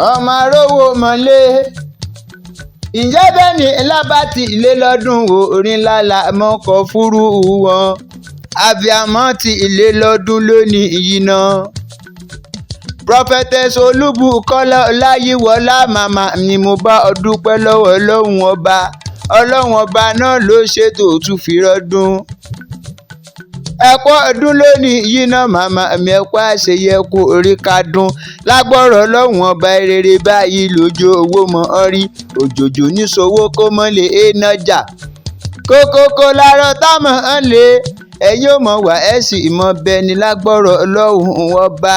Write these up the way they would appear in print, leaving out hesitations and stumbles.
Ọmọ arówó mọ́lé, ǹjẹ́ bẹ́ẹ̀ ni lábá ti lé lọ́dún wo orin ńlá la mọ́kọ́ fúrú wọn. Àbíàmọ́ ti lé lọ́dún lónìí yìí náà. Prophetess Olúbùkọ́lá Ọláyíwọlá, màmá ni mo bá ọ dúpẹ́ lọ́wọ́ Ọlọ́run Ọba. Ọlọ́run Ọba náà ló ṣètò tún fi rọ́dún. Ẹ̀kọ́ ọdún lónìí yìí náà, màmá mi, ẹ̀kọ́ àṣeyẹ kú orí kadùn lágbọ́rọ̀ Ọlọ́run Ọba rere báyìí lójú owó mọ́ ọ rí òjòjò níṣòwò kó mọ́ lè é nájà kókókó lárọ́ táwọn ń lé ẹ̀yin ò mọ̀ wá ẹ̀ sì mọ̀ bẹ́ẹ̀ ni lágbọ́rọ̀ Ọlọ́run Ọba.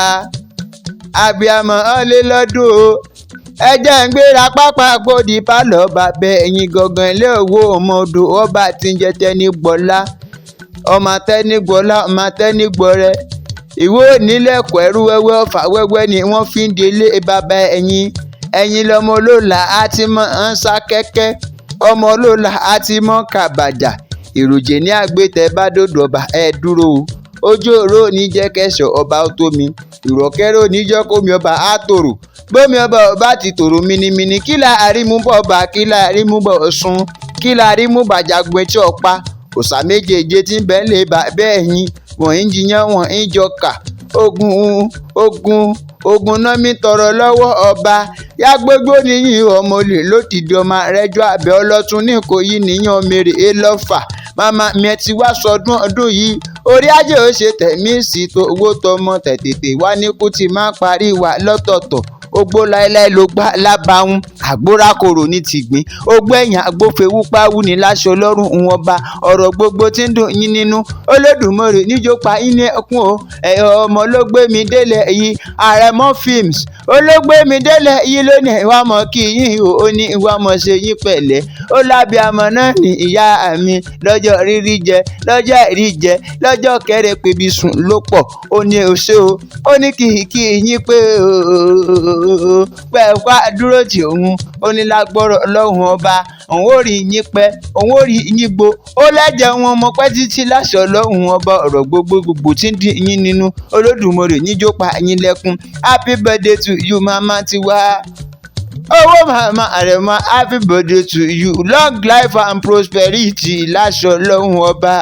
Abiyamọ ọ̀lẹ́ lọ́dún o, ẹ jẹ́ ń gbéra pápá gbòdì pálọ̀ bàbá ẹ̀yìn gangan ilé owó ọmọ odò ọba tí ń jẹ tẹ́ni gbọ́lá ọmọ tẹ́ni gbọ́lá ọmọ tẹ́ni gbọ́rẹ́ ìwé onílẹ̀kùn ẹrú wẹ́wẹ́ ọ̀fà wẹ́wẹ́ ni wọ́n fi ń délé bàbá ẹ̀yìn. Ẹ̀yìn lọ́mọ olóòlà á ti mọ̀ ń sá kẹ́kẹ́, ọmọ olóòlà á ti mọ̀ kàbàjà èròjè ní àgbẹ̀tẹ̀ bá dòdò ọba ẹ̀ dúró o. Ojú òró ní jẹ́ kẹsàn ọba ó tó mi, ìrọ̀kẹ́rẹ́ ò ní jẹ́ kómi ọba á tòrò. Bómi ọba ọba ti tòrò minimini, kí la àrímú bọ̀ ọba, kí la àrímú bọ̀ sun, kí la àrímú bàjàgbọ́n etí ọ̀pá òòṣà méjèèje tí ń bẹ́ ń lè bà bẹ́ẹ̀ yín wọ́n ń jiyàn wọ́n ń jọkà ogun ogun ogun náà mi tọrọ lọ́wọ́ ọba yàgbógbó níyìn ọmọ olè lódìdí ọmọ rẹjọ abẹ́ ọlọ́tún ní Ìkòyí níyàn mèrè é lọ́fà. Màmá mi, ẹ ti wá sọdún ọdún yìí, orí ajé ò ṣe tẹ̀mí sí tó owó tọmọ tẹ̀tẹ̀tẹ̀ wá ní kú ti máa parí wa lọ́tọ̀ọ̀tọ̀. Ogbó láéláé ló gbá lábàáhùn àgbórákòrò ní tìgbín ogbó ẹ̀yìn agbófewúpáwú ní láṣọ ọlọ́run wọn bá ọ̀rọ̀ gbogbo tí ń dùn yín nínú Olódùmarè níjó pa yín ní ẹkún o. Ẹ̀ ọmọ ló gbé mi délẹ̀ yìí, Àrẹ̀mọ Films ológbé mi délẹ̀ yìí lónìí, ìwà mọ̀ kí yín o, ó ní ìwà mọ̀ ṣe yín pẹ̀lẹ́. Ó lábíàmọ̀ náà ní ìyá mi lọ́jọ́ rírí jẹ, lọ́jọ́ àìrí jẹ, lọ́jọ́ kẹrẹ pébi sùn ló pọ̀. Ó ní o ṣé o, ó ní kí kí yín pé o pé wá dúró tì òun. Ó ní lágbọ́rọ̀ Ọlọ́run Ọba, òun ò rí yín pẹ́, òun ò rí yín gbó. Ó lẹ́jẹ̀ wọn mọ pẹ́ títí láṣọ Ọlọ́run Ọba. Ọ̀rọ̀ gbogbo gbogbo tí ń dín yín nínú Olódùmarè níjó pa yín lẹ́kún. Happy birthday to you, mama tiwa owó màmá Àrẹ̀mọ. Happy birthday to you, long life and prosperity láṣọ Ọlọ́run Ọba.